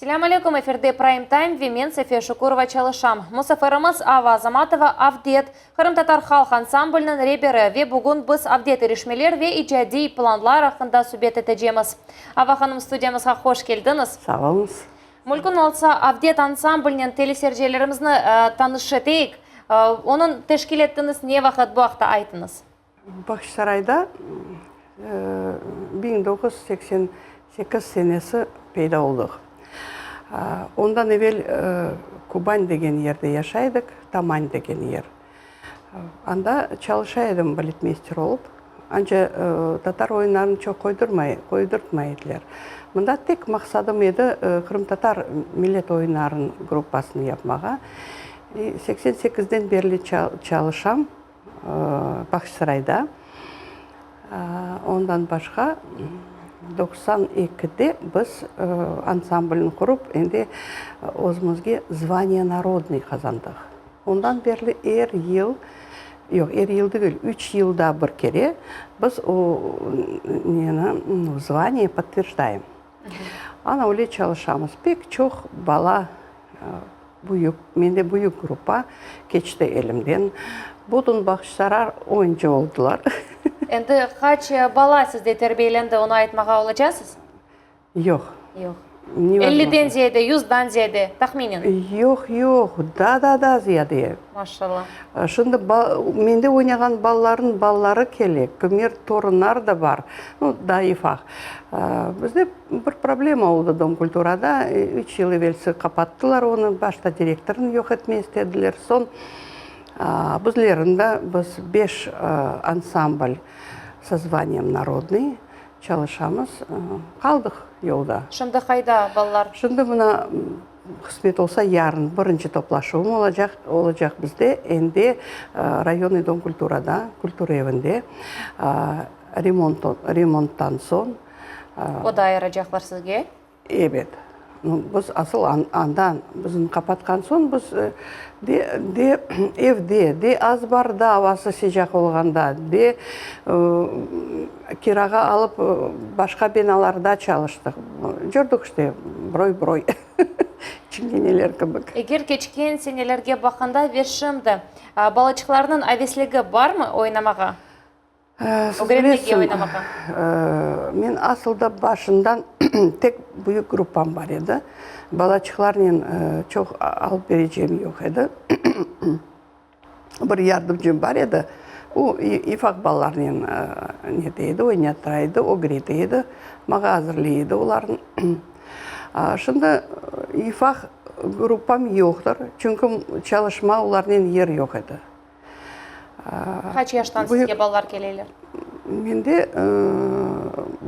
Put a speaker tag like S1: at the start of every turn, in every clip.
S1: Selâm aleyküm, efirde Prime Time ve men Safiye Şukurova çalışam. Musafirimiz Ava Azamatova, Avdet qırımtatar halq ansambliniñ reberi ve bugün biz Avdet irişmeler ve icadiy planlar aqqında subet etecemiz. Ava hanım, studiyamızğa hoş keldiñiz.
S2: Sağ oluñız.
S1: Mümkün olsa, Avdet ansamblinen teleseyircilerimizni tanış eteyik. Onıñ teşkil ettiñiz ne vaqıt, bu aqta aytıñız.
S2: Bağçasarayda 1988 senesi peyda oldıq. Ondan evel Kuban degen yerde yaşay edik, Taman degen yer. Anda çalışa edim baletmeyster olıp. Anca tatar oyunlarını çoq qoydurmay, qoydurtmay ediler. Mında tek maqsadım edi qırımtatar millet oyunlarınıñ gruppasını yapmağa. 88-den berli çalışam. Bağçasarayda. Ondan başqa 92-de biz ansamblni qurıp, endi özümizge zvaniye narodnıy qazandıq. Ondan berli er yıl, yoq, er yıl degil, üç yılda bir kere biz o neni, zvaniye podtverjdaem. Ana öyle çalışamız. Pek çoq bala büyük, mende büyük gruppa keçti elimden. Bütün Bağçasaray oyuncı oldılar.
S1: Endi qaç bala sizde terbiyelendi, onı aytmağa olacasız?
S2: Yoq.
S1: Yoq. Elliden ziyade, yüzdan ziyade, tahminen?
S2: Yoq, yoq, daa da daa ziyade.
S1: Maşallah.
S2: Şimdi mende oynağan balalarnıñ balaları kele, kimer torunlar da bar, nu, daa ufaq. Bizde bir problema oldı Dom kulturada, üç yıl evelsi qapattılar onı, başta direktornı yoq etmege istediler, soñ bizlerni de, biz beş ansambl со zvaniyem narodnıy çalışamız, qaldıq yolda.
S1: Şimdi qayda balalar?
S2: Şimdi mına Qısmet olsa, yarın birinci toplaşuvım olacaq, olacaq bizde, endi rayonnıy dom kulturada, kultura evinde, remont, remonttan soñ.
S1: Oda ayıracaqlar sizge?
S2: Ebet. Biz asıl andan, bizni qapatqan soñ, biz de, de evde, de azbarda avası sıcaq olğanda, de kirağa alıp başqa binalarda çalıştıq. Curdıq işte, broy-broy, çingeneler kibik.
S1: Eger keçken senelerge baqqanda ve şimdi, balaçıqlarnıñ avesligi barmı oynamağa? Ögrenmege, oynamağa?
S2: Men asılda başından tek büyük gruppam bar edi. Balaçıqlarnen çoq alıp berecegim yoq edi. Bir yardımcım bar edi, o, ufaq balalarnen nete edi, oynata edi, ögrete edi, maña azırlay edi olarnı. Şimdi ufaq gruppam yoqtır, çünki çalışma olarnen yer yoq edi.
S1: Qaç yaştan sizge balalar keleler?
S2: Mende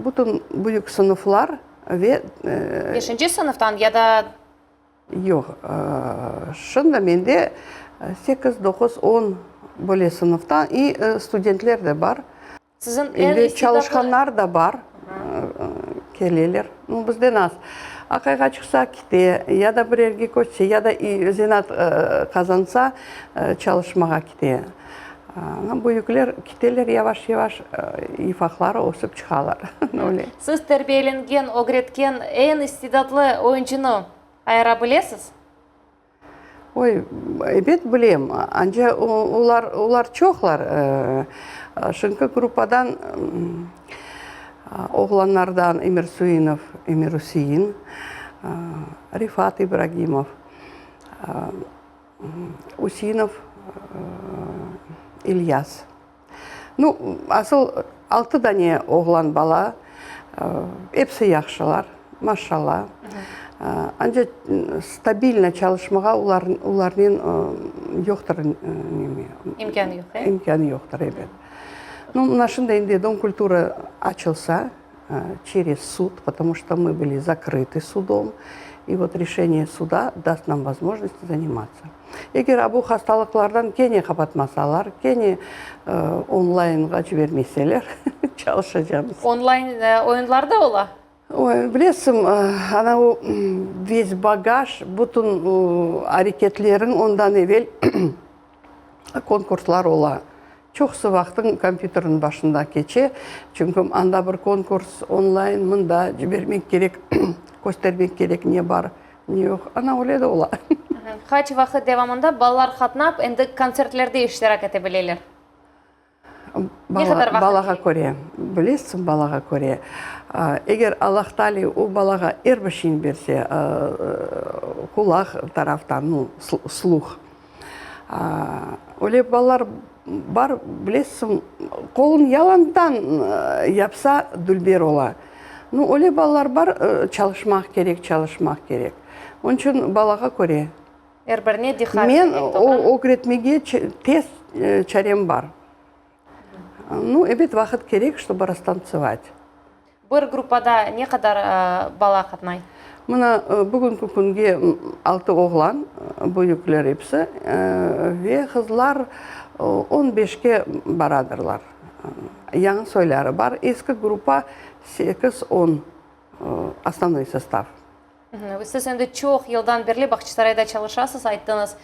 S2: bütün büyük sınıflar ve...
S1: Beşinci sınıftan ya da...
S2: Yoq. Şimdi mende sekiz, doquz, on böyle sınıfta i studentler de bar.
S1: Siziñ eñ istidatlı.
S2: Çalışqanlar da bar, keleler. Nu, bizden az. Aqayğa çıqsa, kite, ya da bir yerge köçse, ya da zenaat qazansa, çalışmağa kite. Büyükler kiteler yavaş-yavaş, ufaqları ösip çıqalar. Öyle.
S1: Siz terbiyelengen, ögretken eñ istidatlı oyuncunı ayıra bilesiz?
S2: Oy, ebet bilem. Anca olar, olar çoqlar. Şimdiki gruppadan oğlanlardan Emir Suinov, Emir Üsein, Refat İbragimov, Üseinov İlyas. Nu, asıl altı dane oğlan bala, episi yahşılar, maşallah. Ancaq stabilno çalışmağa olarnen yoqtır neme.
S1: İmkânı yoq, e?
S2: İmkânı yoqtır, ebet. Nu, mına şimdi endi Dom kulturı açılsa, çerez sud, potomu çto mı byli zakrıtı sudom, i vot reşeniye suda dast nam vozmojnost zanimatsa. Eger a bu hastalıqlardan kene qapatmasalar, kene onlaynğa cibermeseler, çalışacamız.
S1: Onlayn oyunlar da ola?
S2: Oy, bilesiñ, ana o ves bagaj, bütün areketleriñ ondan evel konkurslar ola. Çoqusı vaqtıñ kompyuterniñ başında keçe, çünki anda bir konkurs onlayn, mında cibermek kerek, köstermek kerek ne bar. Ne yoq, ana öyle de ola.
S1: Qaç vaqıt devamında balalar qatnap, endi kontsertlerde iştirak ete bileler? Ne qadar vaqıt
S2: Balağa köre, bilesiñ, balağa köre. Eger Allah Taali o balağa er bir şeyni berse, qulaq taraftan, nu, sluh, öyle balalar bar, bilesiñ, qolun yalandan yapsa, dülber ola. Nu, öyle balalar bar, çalışmaq kerek, çalışmaq kerek. Onıñ içün balağa köre.
S1: Er birine diqqat
S2: Men ögretmege tez çarem bar. Nu, ebet, vaqıt kerek, ştobı rastantsovat.
S1: Bir gruppada ne qadar bala qatnay?
S2: Mına, bugünki künge altı oğlan, büyükler episi, ve qızlar on beşke baradırlar. Yañı soyları bar. Eski gruppa sekiz, on, osnovnoy sostav.
S1: Siz endi çoq yıldan berli Bağçasarayda çalışasız, ayttıñız.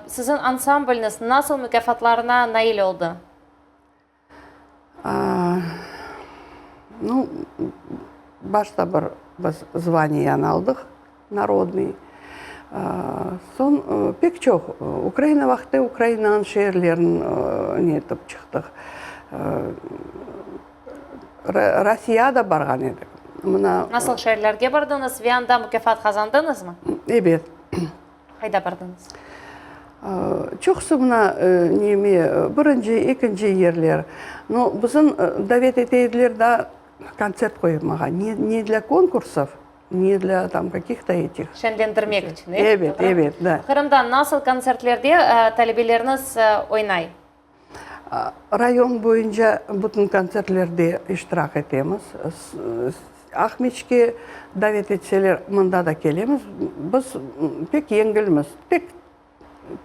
S1: Siziñ ansamblñiz nasıl mukâfatlarına nail oldı?
S2: Nu, başta bir biz zvaniyanı aldıq, narodnıy. Soñ pek çoq Ukraina vaqtı Ukrainanıñ şeerlerini ne etip çıqtıq. Rossiyağa da barğan edik. Mına.
S1: Nasıl şeerlerge bardıñız ve anda mukâfat qazandıñızmı?
S2: Ebet.
S1: Qayda bardıñız?
S2: Çoqusı mına neme, birinci, ekinci yerler. No, bizim davet ete ediler da kontsert qoymağa, ne dlâ konkursov, ne dlâ tam kakih-to etih.
S1: Şenlendirmek içün, e?
S2: Ebet, ebet, da.
S1: Qırımda nasıl kontsertlerde talebeleriniz oynay?
S2: Rayon boyunca bütün kontsertlerde iştirak etemiz. Aqmeçke davet etseler, mında da kelemiz. Biz pek yengilmiz. Tek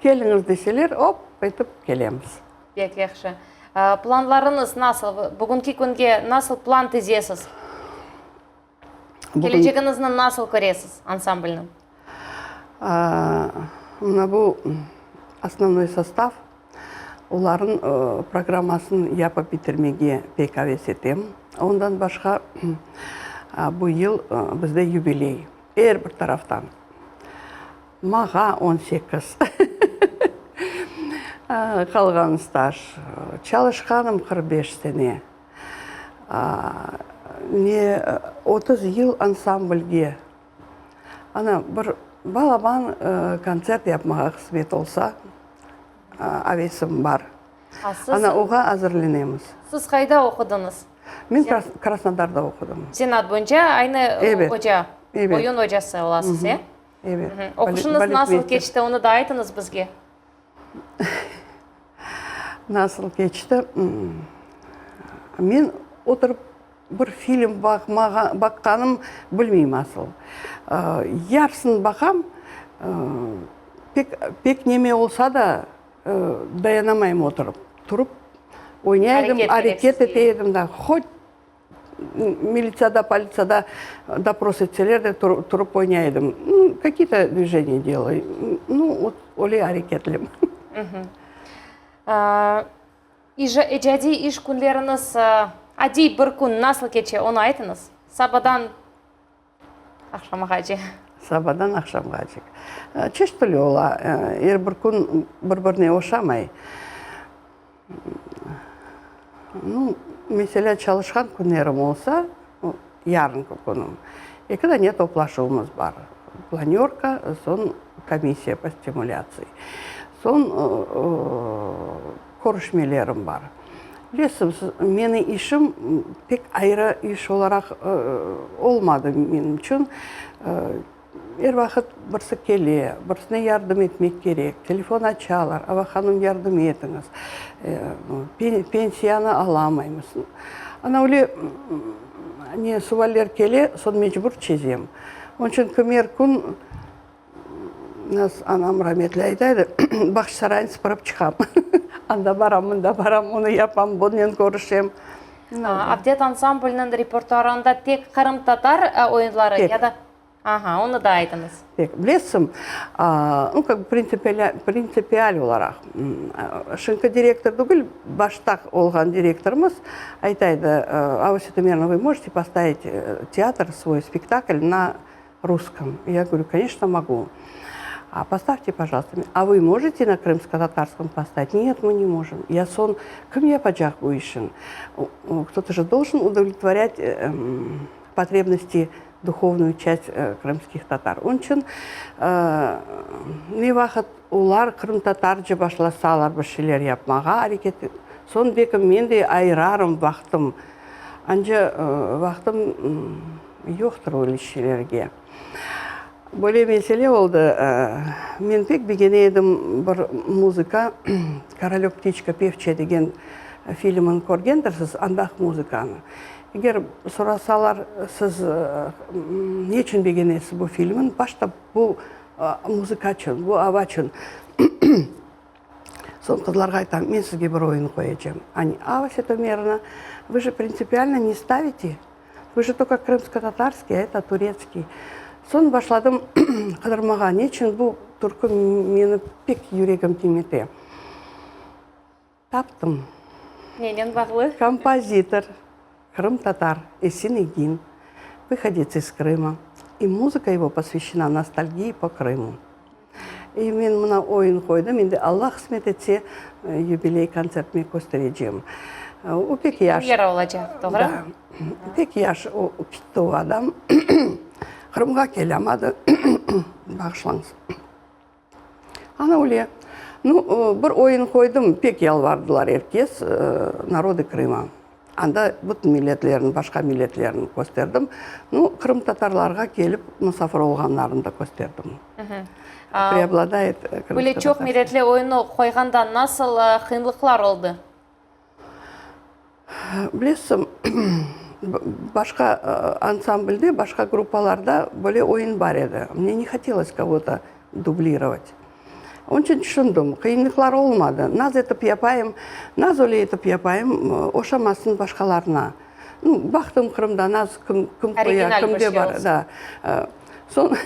S2: keliñiz deseler, op, etip kelemiz.
S1: Pek yahşı. Planlarıñız nasıl? Bugünki künge nasıl plan tizesiz? Kelecegiñizni nasıl köresiz ansamblniñ?
S2: Mına bu osnovnoy sostav, olarnıñ programmasını yapıp bitirmege pek aves etem. Ondan başqa bu yıl bizde yubiley, er bir taraftan. Mağa 18 qalğan staj, çalışqanım 45 sene. Ne 30 yıl ansamblge, ana, bir balaban kontsert yapmağa qısmet olsa, avesim bar. Ana, oğa azırlenemiz.
S1: Siz qayda oqudıñız?
S2: Men Krasnodarda oqudım.
S1: Zenaat boyunca aynı oca, oyun ocası olasız, e?
S2: Evet.
S1: Oquşıñız nasıl keçti, onı da aytıñız bizge.
S2: Nasıl keçti? Men oturıp bir film baqmağa, baqqanım bilmeyim asıl. Yarısını baqam, pek, pek neme olsa da, dayanamayım oturıp. Turıp oynay edim, areket ete edim da, hot Militsiyada, politsiyada dopros etseler de, turıp oynay edim. Kakiy-to dvijeniya delay. Nu, vot, öyle areketlim.
S1: İcadiy iş künleriñiz, adiy bir kün nasıl keçe, onı aytıñız. Sabadan aqşamğace.
S2: Sabadan aqşamğace. Çeşit türlü ola. Er bir kün bir-birine oşamay. Nu, meselâ, çalışqan künlerim olsa, yarınki künüm, eki dane toplaşuvımız bar, planörka, soñ komissiya po stimulâtsiya, soñ körüşmelerim bar. Bilesiñiz, meni işim pek ayrı iş olaraq olmadı menim içün. Er vaqıt birisi kele, birisine yardım etmek kerek, telefon açalar, Ava hanım, yardım etiñiz, pensiyanı alamaymız. Ana öyle ne sualler kele, soñ mecbur çezem. Onıñ içün kim er kün, anam rametli ayta edi, Bağçasaraynı sıpırıp çıqam. Anda baram, mında baram, onı yapam, bunen körüşem.
S1: Avdet ansambliniñ repertuarında tek qırımtatar oyunları ya da? Aha, onı da aytıñız.
S2: Pek. Bilesiñ, nu, kak bi, printsipial olaraq, şimdiki direktor degil, başta olğan direktorımız ayta edi, Ava Setumerovna, vı možete postavit teatr, svoy spektakl na. Русском? Я говорю, конечно, могу. А поставьте, пожалуйста. А вы можете на крымско-татарском поставить? Нет, мы не можем. Ya soñ kim yapacaq bu işin? Кто-то же должен удовлетворять потребности духовную часть крымских tatar. Onıñ içün ne vaqıt olar qırımtatarca başlasalar bir şeyler yapmağa areket, soñ belki men de ayırarım vaqtım. Anca vaqtım yoqtır öyle şeylerge. Böyle mesele oldı, men pek begene edim bir muzıka, Korolök птичка pevçaya degen filmini körgendirsiz, andaq muzıkanı. Eger sorasalar, siz ne içün begenesiz bu filmni, başta bu muzıka içün, bu ava içün. Soñ qızlarğa aytam, men sizge bir oyun qoyacam. Ani, Ava Setomerna, vı je printsipialno ne stavite, vı je tolko krımsko-tatarskiy, a eto turetskiy. Soñ başladım qıdırmağa, ne içün bu türkü meni pek yüregim tiñlete. Taptım.
S1: Nenen bağlı?
S2: Kompozitor, qırımtatar Esin Egin, выходец iz Krıma, i muzıka ego posvyaşçena nostalgiyi po Krımu. I men mına oyun qoydım, endi Alla qısmet etse, yubiley kontsertime kösterecem. O pek yaş.
S1: Premyera olacaq, doğru?
S2: Da. Pek yaş o kitti o adam. Qırımğa kelâmadı. Bağışlañız. Ana öyle. Nu, bir oyun qoydım, pek yalvardılar er kes, Народы Крыма. Anda bütün milletlerni, başqa milletlerni kösterdim. Nu, qırımtatarlarğa kelip musafir olğanlarını da kösterdim. Preobladayet
S1: Böyle çoq milletli oyunnı qoyğanda nasıl qıyınlıqlar oldı?
S2: Bilesiñ, başqa ansamblde, başqa gruppalarda böyle oyun bar edi. Mne ne hotelos kogo-to dublirovat. Onıñ içün tüşündim, qıyınlıqlar olmadı. Naz etip yapayım, naz öyle etip yapayım, oşamasın başqalarına. Nu, baqtım Qırımda naz kim kim qoya, kimde bar. Da. Soñ,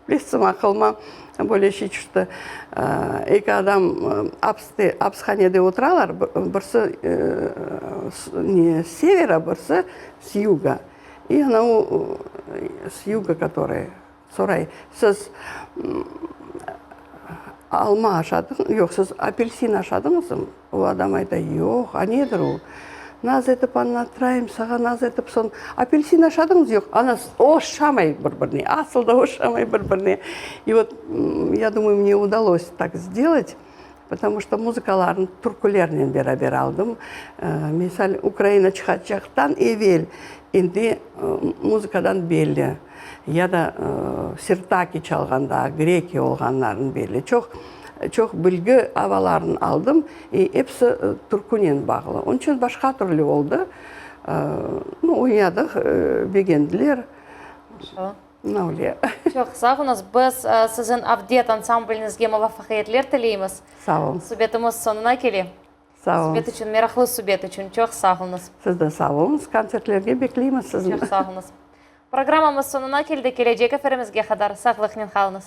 S2: bilesiñ, aqılıma böyle şey tüşti. Eki adam apiste, apishanede oturalar, birisi ne, s severa, birisi s yuga. I anavı s yuga, kotorıy, Soray, Siz alma aşadıñ, yoq, siz apelsin aşadıñızmı? O adam ayta, Yoq, a nedir o? Naz etip añlatırayım sağa, naz etip, soñ, apelsin aşadıñız, yoq? Ana, oşamay bir-birine, asıl da oşamay bir-birine. I vot, ya dumаю, mne udalось tak sdelat, potomu çto muzıkalarnı türkülernen beraber aldım. Misal, Ukraina çıqacaqtan evel endi muzıkadan belli. Ya da sirtaki çalğanda, greki olğanların belli. Çoq, çoq bilgi avalarını aldım, i episi türkünen bağlı. Onıñ içün başqa türlü oldı. Nu, oynadıq, begendiler. Mına öyle.
S1: Çoq sağ oluñız. Biz siziñ Avdet ansambliñizge muvafaqiyetler tileymiz.
S2: Sağ oluñız.
S1: Subetimiz soñuna kele.
S2: Sağ oluñız.
S1: Subet içün, meraqlı subet içün çoq sağ oluñız.
S2: Siz de sağ oluñız. Kontsertlerge bekleymiz sizni.
S1: Çoq sağ oluñız. Programmamız soñuna keldi. Kelecek efirimizge qadar sağlıqnen qalıñız.